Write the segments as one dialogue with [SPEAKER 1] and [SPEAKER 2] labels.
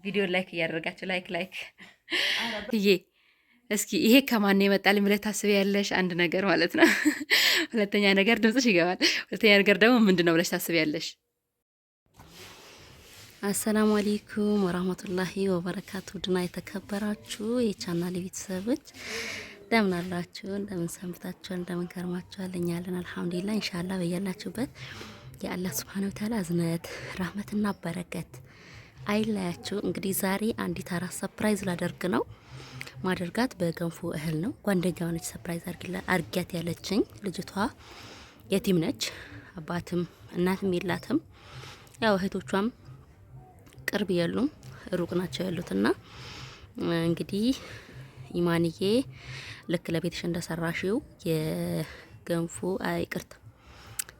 [SPEAKER 1] ቪዲዮ like እያደረጋችሁ like like ይዬ እስኪ ይሄ ከማን የመጣልኝ ብለሽ ታስቢያለሽ? አንድ ነገር ማለት ነው። ሁለተኛ ነገር ድምፅሽ ይገባል። ሁለተኛ ነገር ደግሞ ምንድን ነው ብለሽ ታስቢያለሽ?
[SPEAKER 2] السلام عليكم ورحمة الله وبركاته። ድና የተከበራችሁ የቻናል ቤተሰቦች እንደምን አላችሁ? እንደምን ሰንብታችኋል? እንደምን ከርማችኋል? እኛ ያለን الحمد لله። إن شاء الله በያላችሁበት የአላህ سبحانه وتعالى እዝነት ራህመትና በረከት አይለያችሁ። እንግዲህ ዛሬ አንዲት አራስ surprise ላደርግ ነው። ማደርጋት በገንፎ እህል ነው። ጓደኛዋ ነች surprise አርጊያት ያለችኝ። ልጅቷ የቲም ነች፣ አባትም እናትም የላትም። ያው እህቶቿም ቅርብ የሉም፣ ሩቅ ናቸው ያሉትና እንግዲህ ኢማንዬ ልክ ለቤትሽ እንደሰራሽው የገንፎ ይቅርታ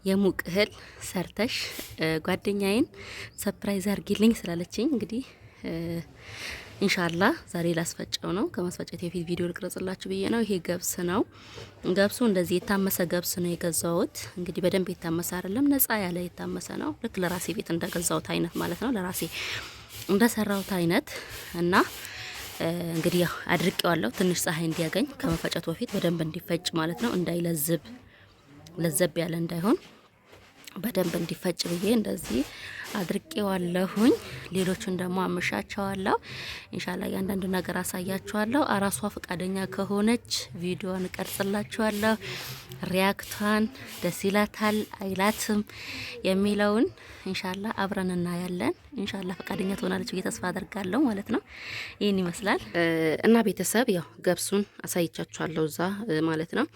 [SPEAKER 2] የሙቅ እህል ሰርተሽ ጓደኛዬን surprise አርጊልኝ ስላለችኝ እንግዲህ إن شاء الله ዛሬ ላስፈጨው ነው። ከማስፈጨት የፊት ቪዲዮ ልቅረጽላችሁ ብዬ ነው። ይሄ ገብስ ነው። ገብሱ እንደዚህ የታመሰ ገብስ ነው የገዛሁት። እንግዲህ በደንብ የታመሰ አይደለም፣ ነጻ ያለ የታመሰ ነው። ልክ ለራሴ ቤት እንደገዛሁት አይነት ማለት ነው። ለራሴ እንደሰራሁት አይነት እና እንግዲህ ያው አድርቄዋለሁ። ትንሽ ፀሐይ እንዲያገኝ ከመፈጨቱ በፊት በደንብ እንዲፈጭ ማለት ነው። እንዳይለዝብ ለዘብ ያለ እንዳይሆን በደንብ እንዲፈጭ ብዬ እንደዚህ አድርቄዋለሁኝ። ሌሎቹን ደግሞ አምሻቸዋለሁ። إن شاء الله እያንዳንዱ ነገር አሳያችኋለሁ። አራሷ ፈቃደኛ ከሆነች ቪዲዮን እቀርጽላችኋለሁ። react ቷን ደስ ይላታል አይላትም የሚለውን إن شاء الله አብረን እናያለን። إن شاء الله ፈቃደኛ ትሆናለች ብዬ ተስፋ አደርጋለሁ ማለት ነው። ይህን ይመስላል
[SPEAKER 1] እና ቤተሰብ ያው ገብሱን አሳይቻችኋለሁ እዛ ማለት ነው።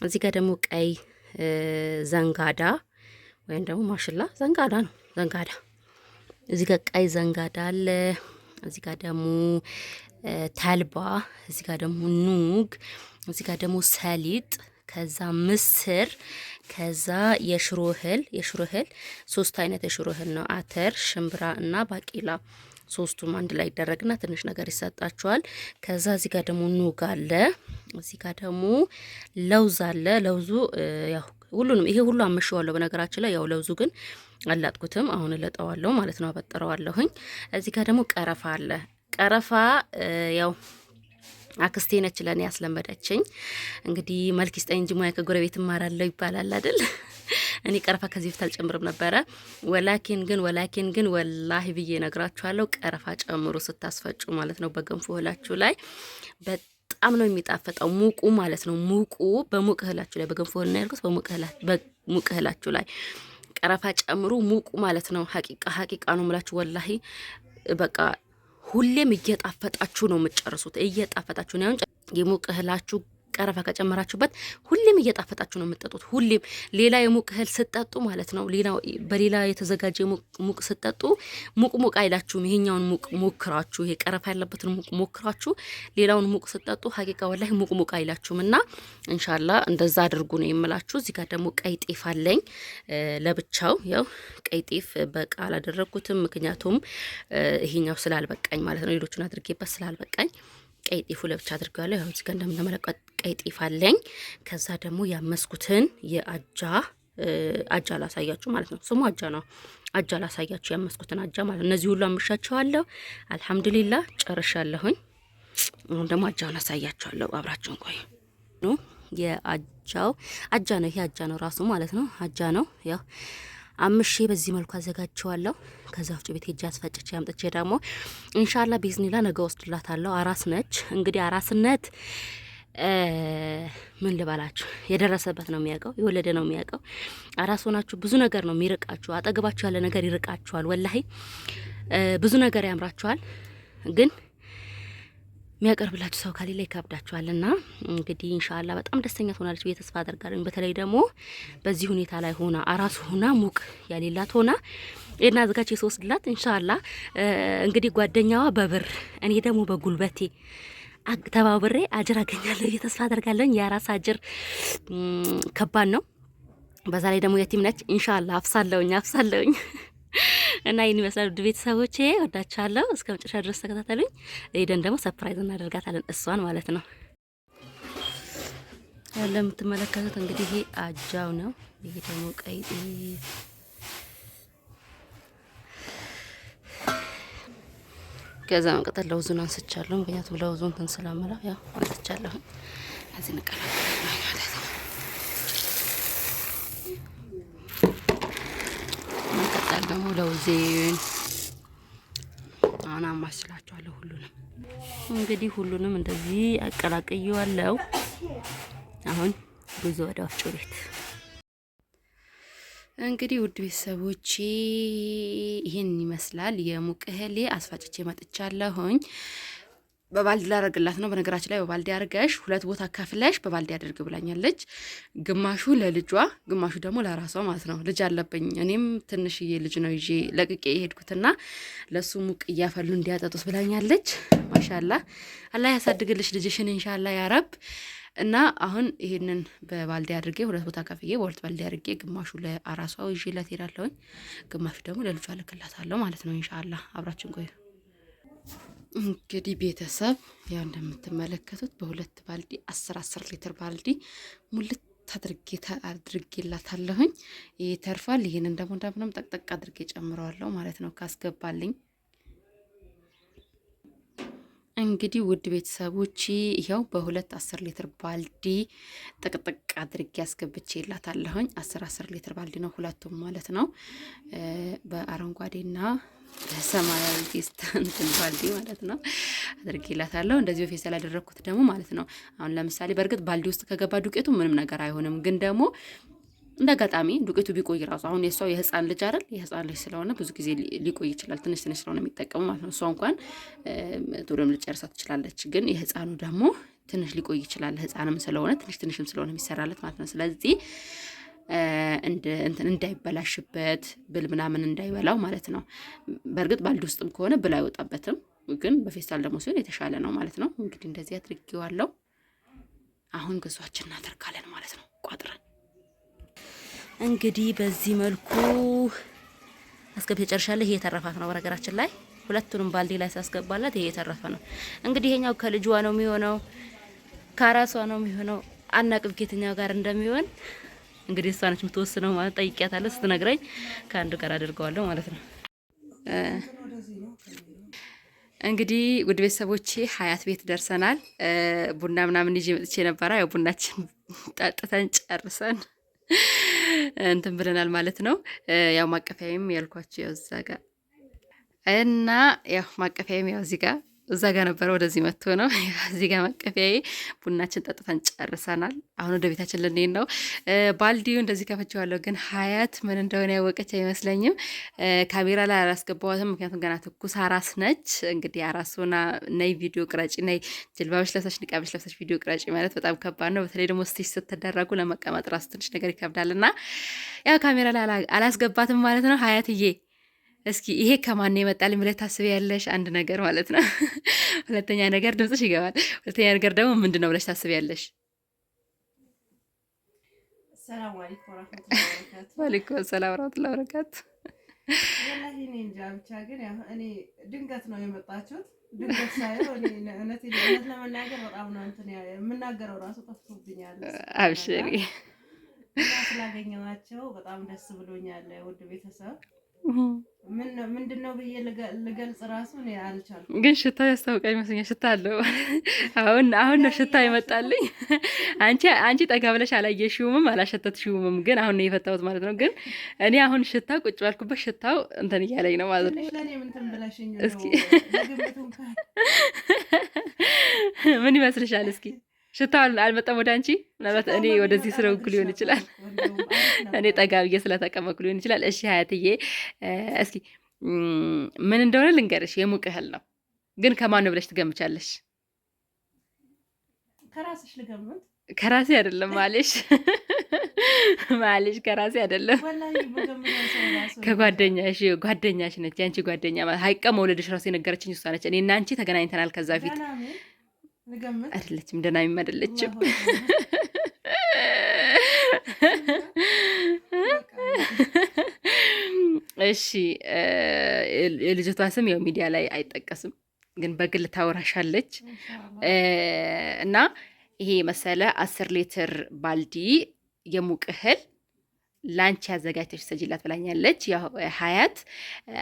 [SPEAKER 1] እዚህ ጋር ደግሞ ቀይ ዘንጋዳ ወይም ደግሞ ማሽላ ዘንጋዳ ነው። ዘንጋዳ እዚህ ጋር ቀይ ዘንጋዳ አለ። እዚህ ጋር ደግሞ ተልባ፣ እዚህ ጋር ደግሞ ኑግ፣ እዚህ ጋር ደግሞ ሰሊጥ፣ ከዛ ምስር፣ ከዛ የሽሮ እህል። የሽሮ እህል ሶስት አይነት የሽሮ እህል ነው። አተር፣ ሽምብራ እና ባቂላ ሶስቱም አንድ ላይ ይደረግና ትንሽ ነገር ይሰጣቸዋል። ከዛ እዚህ ጋር ደግሞ ኑግ አለ። እዚህ ጋር ደግሞ ለውዝ አለ። ለውዙ ያው ሁሉንም ይሄ ሁሉ አምሼዋለሁ በነገራችን ላይ ያው ለውዙ ግን አላጥኩትም። አሁን እለጠዋለሁ ማለት ነው፣ አበጥረዋለሁኝ። እዚህ ጋር ደግሞ ቀረፋ አለ። ቀረፋ ያው አክስቴ ነች ለእኔ ያስለመደችኝ። እንግዲህ መልክ ይስጠኝ እንጂ ሙያ ከጎረቤት እማራለሁ ይባላል አይደል? እኔ ቀረፋ ከዚህ በፊት አልጨምርም ነበረ። ወላኪን ግን والله ብዬ ነግራችኋለሁ፣ ቀረፋ ጨምሩ ስታስፈጩ ማለት ነው። በገንፎ እህላችሁ ላይ በጣም ነው የሚጣፍጠው። ሙቁ ማለት ነው። ሙቁ በሙቅ እህላችሁ ላይ በገንፎ እህል ነው ያልኩት። በሙቅ እህላችሁ ላይ ቀረፋ ጨምሩ። ሙቁ ማለት ነው። حقيقة حقيقة ነው የምላችሁ والله በቃ ሁሌም እየጣፈጣችሁ ነው የምትጨርሱት። እየጣፈጣችሁ ነው። የሙቅ እህላችሁ ቀረፋ ከጨመራችሁበት ሁሌም እየጣፈጣችሁ ነው የምትጠጡት። ሁሌም ሌላ የሙቅ እህል ስትጠጡ ማለት ነው፣ ሌላ በሌላ የተዘጋጀ ሙቅ ስትጠጡ ሙቅ ሙቅ አይላችሁም። ይሄኛውን ሙቅ ሞክራችሁ፣ ይሄ ቀረፋ ያለበትን ሙቅ ሞክራችሁ ሌላውን ሙቅ ስትጠጡ حقيقة والله ሙቅ ሙቅ አይላችሁም። እና إن شاء الله እንደዛ አድርጉ ነው የምላችሁ። እዚህ ጋር ደግሞ ቀይ ጤፍ አለኝ ለብቻው። ያው ቀይ ጤፍ በቃ አላደረግኩትም፣ ምክንያቱም ይሄኛው ስላልበቃኝ ማለት ነው። ሌሎቹን አድርጌበት ስላልበቃኝ ቀይ ጤፉ ለብቻ አድርጌዋለሁ። ያው እዚህ ጋር እንደምትመለከቱት ቀይ ጤፍ አለኝ። ከዛ ደግሞ ያመስኩትን የአጃ አጃ ላሳያችሁ ማለት ነው። ስሙ አጃ ነው። አጃ ላሳያችሁ ያመስኩትን አጃ ማለት ነው። እነዚህ ሁሉ አምሻቸዋለሁ። الحمد لله ጨርሻለሁኝ። አሁን ደግሞ አጃውን አሳያችኋለሁ። አብራችሁን ቆዩ። የአጃው አጃ ነው። ይሄ አጃ ነው ራሱ ማለት ነው። አጃ ነው። ያው አምሼ በዚህ መልኩ አዘጋጅቸዋለሁ። ከዛ ውጭ ቤት ሄጄ አስፈጭቼ አምጥቼ ደግሞ إن شاء الله بإذن الله ነገ ወስድላታለሁ። አራስ ነች እንግዲህ አራስነት ምን ልበላችሁ፣ የደረሰበት ነው የሚያውቀው፣ የወለደ ነው የሚያውቀው። አራስ ሆናችሁ ብዙ ነገር ነው የሚርቃችሁ። አጠገባችሁ ያለ ነገር ይርቃችኋል። والله ብዙ ነገር ያምራችኋል፣ ግን የሚያቀርብላችሁ ሰው ከሌለ ይከብዳችኋል። እና እንግዲህ إن شاء الله በጣም ደስተኛ ትሆናለች ብዬ ተስፋ አደርጋለሁ። በተለይ ደግሞ በዚህ ሁኔታ ላይ ሆና አራስ ሆና ሙቅ ያሌላት ሆና እና አዘጋጅ የሶስድላት إن شاء الله እንግዲህ ጓደኛዋ በብር እኔ ደግሞ በጉልበቴ ተባብሬ አጅር አገኛለሁ ብዬ ተስፋ አደርጋለሁ። የአራስ አጅር ከባድ ነው። በዛ ላይ ደግሞ የቲም ነች። إن شاء الله አፍሳለሁኝ አፍሳለሁኝ። እና ይህን ይመስላል። ውድ ቤተሰቦቼ ወዳችኋለሁ። እስከ መጨረሻ ድረስ ተከታተሉኝ። ሄደን ደግሞ surprise እናደርጋታለን እሷን ማለት ነው። እንደምትመለከቱት እንግዲህ ይሄ አጃው ነው። ይሄ ደግሞ ቀይ ጤፍ ከዛ መቀጠል ለውዙን አንስቻለሁ። ምክንያቱም ለውዙን እንትን ስለምለው ያው አንስቻለሁ። እዚህ እንቀላቀላለን ማለት ነው። መቀጠል ደግሞ ለውዜን አሁን አማስላችኋለሁ። ሁሉንም እንግዲህ ሁሉንም እንደዚህ አቀላቅየዋለሁ። አሁን ጉዞ ወደ ወፍጮ ቤት። እንግዲህ ውድ ቤተሰቦቼ ይህን ይመስላል የሙቅ እህሌ አስፋጭቼ መጥቻለሁኝ። በባልዲ ላደርግላት ነው። በነገራችን ላይ በባልዲ አድርገሽ ሁለት ቦታ ከፍለሽ በባልዲ አድርግ ብላኛለች። ግማሹ ለልጇ፣ ግማሹ ደግሞ ለራሷ ማለት ነው። ልጅ አለብኝ እኔም ትንሽዬ ልጅ ነው ይዤ ለቅቄ የሄድኩትና ለሱ ሙቅ እያፈሉ እንዲያጠጡት ብላኛለች። ማሻላ አላህ ያሳድግልሽ ልጅሽን ኢንሻላ ያረብ። እና አሁን ይሄንን በባልዲ አድርጌ ሁለት ቦታ ከፍዬ በሁለት ባልዲ አድርጌ ግማሹ ለአራሷ ይዤላት ሄዳለሁኝ፣ ግማሹ ደግሞ ለልጇ ልክላታለሁ ማለት ነው። ኢንሻላ አብራችን ቆዩ። እንግዲህ ቤተሰብ ያው እንደምትመለከቱት በሁለት ባልዲ 10 10 ሊትር ባልዲ ሙልት አድርጌ አድርጌላታለሁኝ። ይተርፋል። ይህንን ደግሞ እንደምንም ጠቅጠቅ አድርጌ ጨምረዋለሁ ማለት ነው ካስገባልኝ። እንግዲህ ውድ ቤተሰቦች ይኸው በሁለት 10 ሊትር ባልዲ ጥቅጥቅ አድርጌ አስገብቼላታለሁኝ። 10 10 ሊትር ባልዲ ነው ሁለቱም ማለት ነው። በአረንጓዴና በሰማያዊ ፌስታ እንትን ባልዲ ማለት ነው አድርጌላታለሁ። እንደዚህ በፌስታል ያደረግኩት ደግሞ ማለት ነው አሁን ለምሳሌ በእርግጥ ባልዲ ውስጥ ከገባ ዱቄቱ ምንም ነገር አይሆንም፣ ግን ደግሞ እንደ አጋጣሚ ዱቄቱ ቢቆይ ራሱ አሁን የእሷ የህፃን ልጅ አይደል? የህፃን ልጅ ስለሆነ ብዙ ጊዜ ሊቆይ ይችላል። ትንሽ ትንሽ ስለሆነ የሚጠቀሙ ማለት ነው። እሷ እንኳን ቶሎም ልጨርሳ ትችላለች። ግን የህፃኑ ደግሞ ትንሽ ሊቆይ ይችላል። ህፃንም ስለሆነ ትንሽ ትንሽም ስለሆነ የሚሰራለት ማለት ነው። ስለዚህ እንዳይበላሽበት ብል ምናምን እንዳይበላው ማለት ነው። በእርግጥ ባልዲ ውስጥም ከሆነ ብል አይወጣበትም፣ ግን በፌስታል ደግሞ ሲሆን የተሻለ ነው ማለት ነው። እንግዲህ እንደዚህ አድርጌዋለሁ። አሁን ግዟችን እናደርጋለን ማለት ነው ቋጥረን እንግዲህ በዚህ መልኩ አስገብቼ ጨርሻለሁ። ይሄ የተረፋት ነው። በነገራችን ላይ ሁለቱንም ባልዲ ላይ ሳስገባላት ይሄ የተረፈ ነው። እንግዲህ ይሄኛው ከልጇ ነው የሚሆነው፣ ከራሷ ነው የሚሆነው። አናቅም ከየትኛው ጋር እንደሚሆን እንግዲህ እሷ ነች የምትወስነው ማለት ጠይቂያታለሁ። ስትነግረኝ ከአንዱ ጋር አድርገዋለሁ ማለት ነው። እንግዲህ ውድ ቤተሰቦቼ ሀያት ቤት ደርሰናል። ቡና ምናምን ይዤ መጥቼ ነበረ። ያው ቡናችን ጠጥተን ጨርሰን እንትን ብለናል ማለት ነው። ያው ማቀፊያዬም ያልኳችሁ ያው እዛ ጋር እና ያው ማቀፊያዬም ያው እዚህ ጋር እዛ ጋር ነበረ፣ ወደዚህ መጥቶ ነው። እዚህ ጋር ማቀፊያዬ። ቡናችን ጠጥተን ጨርሰናል። አሁን ወደ ቤታችን ልንሄድ ነው። ባልዲው እንደዚህ ከፍቼዋለሁ፣ ግን ሀያት ምን እንደሆነ ያወቀች አይመስለኝም። ካሜራ ላይ አላስገባዋትም፣ ምክንያቱም ገና ትኩስ አራስ ነች። እንግዲህ አራስ ሆና ነይ ቪዲዮ ቅረጪ፣ ነይ ጅልባብሽ ለብሰሽ ንቃብሽ ለብሰሽ ቪዲዮ ቅረጪ ማለት በጣም ከባድ ነው። በተለይ ደግሞ stitch ስትደረጉ ለመቀመጥ ራሱ ትንሽ ነገር ይከብዳልና ያው ካሜራ ላይ አላስገባትም ማለት ነው። ሀያትዬ እስኪ ይሄ ከማን የመጣልኝ ብለሽ ታስቢያለሽ? አንድ ነገር ማለት ነው። ሁለተኛ ነገር ድምፅሽ ይገባል። ሁለተኛ ነገር ደግሞ ምንድን ነው ብለሽ ታስቢያለሽ? ወአለይኩም ሰላም ወራህመቱላሂ ወበረካቱ።
[SPEAKER 3] ወላሂ እኔ እንጃ ብቻ ግን ያው እኔ ድንገት ነው የመጣችሁት። ድንገት ሳየው እኔ እውነት ለመናገር በጣም ነው እንትን የምናገረው ራሱ ጠፍቶብኛል።
[SPEAKER 1] አብሽሪ።
[SPEAKER 3] እና ስላገኘኋቸው በጣም ደስ ብሎኛል። ውድ ቤተሰብ ምንድን ነው ብዬ ልገልጽ ራሱ እኔ አልቻልኩም።
[SPEAKER 1] ግን ሽታው ያስታውቃል ይመስለኛል። ሽታ አለው። አሁን አሁን ነው ሽታ ይመጣልኝ። አንቺ ጠጋ ብለሽ አላየሽውምም አላሸተትሽውምም፣ ግን አሁን ነው የፈታሁት ማለት ነው። ግን እኔ አሁን ሽታ ቁጭ ባልኩበት ሽታው እንትን እያለኝ ነው ማለት ነው። እስኪ ምን ይመስልሻል? እስኪ ሽታው አልመጣም ወደ አንቺ? ምናልባት እኔ ወደዚህ ስለሆንኩ ሊሆን ይችላል። እኔ ጠጋ ብዬ ስለተቀመጥኩ ሊሆን ይችላል። እሺ ሀያትዬ፣ እስኪ ምን እንደሆነ ልንገርሽ። የሙቅ እህል ነው፣ ግን ከማን ነው ብለሽ ትገምቻለሽ?
[SPEAKER 3] ከራስሽ ልገምት?
[SPEAKER 1] ከራሴ አይደለም ማለሽ፣ ማለሽ ከራሴ አይደለም፣ ከጓደኛሽ። ጓደኛሽ ነች፣ ያንቺ ጓደኛ ማለት ሀይቀ መውለድሽ ራሱ የነገረችኝ እሷ ነች። እኔ እና አንቺ ተገናኝተናል ከዛ ፊት። አይደለችም፣ ደህናሚም አይደለችም። እሺ የልጅቷ ስም ያው ሚዲያ ላይ አይጠቀስም፣ ግን በግል ታወራሻለች። እና ይሄ የመሰለ 10 ሊትር ባልዲ የሙቅ እህል ላንቺ አዘጋጅተሽ ሰጂላት ብላኛለች። ያው ሀያት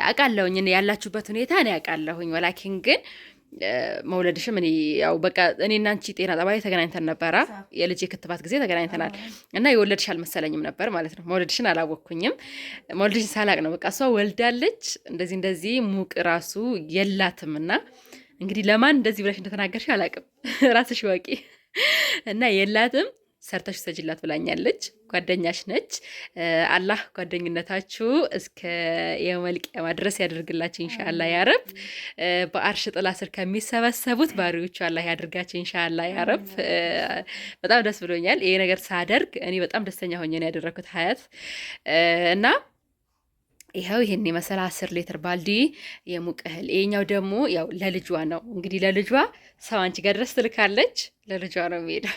[SPEAKER 1] አውቃለሁኝ እኔ ያላችሁበት ሁኔታ እኔ አውቃለሁኝ። ولكن ግን መውለድሽም እኔ ያው በቃ እኔና አንቺ ጤና ጣቢያ ተገናኝተን ነበረ። የልጅ የክትባት ጊዜ ተገናኝተናል እና የወለድሽ አልመሰለኝም ነበር ማለት ነው። መውለድሽን አላወቅኩኝም። መውለድሽን ሳላቅ ነው በቃ እሷ ወልዳለች እንደዚህ እንደዚህ ሙቅ ራሱ የላትም እና እንግዲህ ለማን እንደዚህ ብለሽ እንደተናገርሽ አላቅም፣ ራስሽ ወቂ እና የላትም ሰርተሽ ሰጅላት ብላኛለች። ጓደኛሽ ነች። አላህ ጓደኝነታችሁ እስከ የውመል ቂያማ ድረስ ያደርግላችሁ ኢንሻአላህ يا رب። በአርሽ ጥላ ስር ከሚሰበሰቡት ባሪዎቹ አላህ ያደርጋችሁ ኢንሻአላህ يا رب። በጣም ደስ ብሎኛል ይሄ ነገር ሳደርግ፣ እኔ በጣም ደስተኛ ሆኜ ነው ያደረኩት ሀያት። እና ይኸው ይሄን የመሰለ 10 ሊትር ባልዲ የሙቅ እህል። ይሄኛው ደግሞ ያው ለልጇ ነው እንግዲህ፣ ለልጇ ሰው አንቺ ጋር ድረስ ትልካለች። ለልጇ ነው የሚሄደው።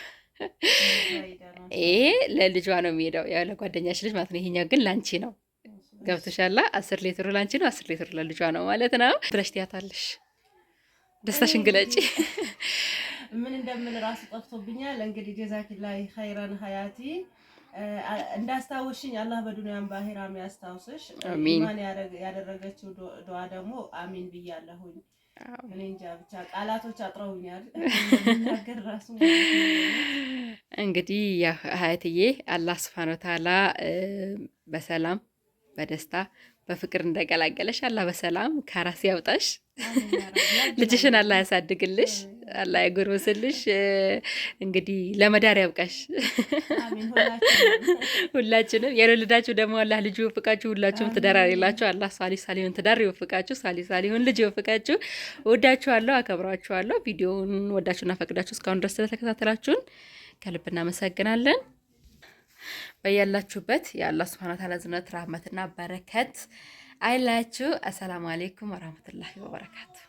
[SPEAKER 1] ይሄ ለልጇ ነው የሚሄደው፣ ያው ለጓደኛሽ ልጅ ማለት ነው። ይሄኛው ግን ላንቺ ነው። ገብቶሻላ? 10 ሊትሩ ላንቺ ነው፣ 10 ሊትሩ ለልጇ ነው ማለት ነው። ብለሽ ትያታለሽ። ደስታሽን ግለጪ።
[SPEAKER 3] ምን እንደምል ራሱ ጠፍቶብኛል። እንግዲህ جزاك الله خيرا ሀያቲ፣ እንዳስታወሽኝ አላህ በዱንያም በአኺራም ያስታውስሽ።
[SPEAKER 1] አሚን።
[SPEAKER 3] ኢማን ያደረገችው ዱዓ ደግሞ አሚን ብያለሁኝ። እኔ እንጃ ብቻ ቃላቶች አጥረውኛል እንደምናገር ራሱ ማለት ነው።
[SPEAKER 1] እንግዲህ ያው ሀያትዬ አላህ سبحانه وتعالى በሰላም በደስታ በፍቅር እንደገላገለሽ አላህ በሰላም ከራስ ያውጣሽ።
[SPEAKER 3] አሚን يا رب።
[SPEAKER 1] ልጅሽን አላህ ያሳድግልሽ፣ አላህ ያጎርብስልሽ። እንግዲህ ለመዳር ያብቃሽ።
[SPEAKER 3] አሚን ሁላችንም።
[SPEAKER 1] ሁላችንም። ያልወለዳችሁ ደግሞ አላህ ልጅ ይወፍቃችሁ። ሁላችሁም ትዳር የሌላችሁ አላህ ሳሊ ሳሊሁን ትዳር ይወፍቃችሁ፣ ሳሊ ሳሊሁን ልጅ ይወፍቃችሁ። ወዳችኋለሁ፣ አከብራችኋለሁ። ቪዲዮውን ወዳችሁና ፈቅዳችሁ እስካሁን ድረስ ስለተከታተላችሁን ከልብ እናመሰግናለን። በያላችሁበት የአላህ سبحانه وتعالى እዝነት፣ ራህመትና በረከት አይለያችሁ። السلام عليكم ورحمة الله وبركاته።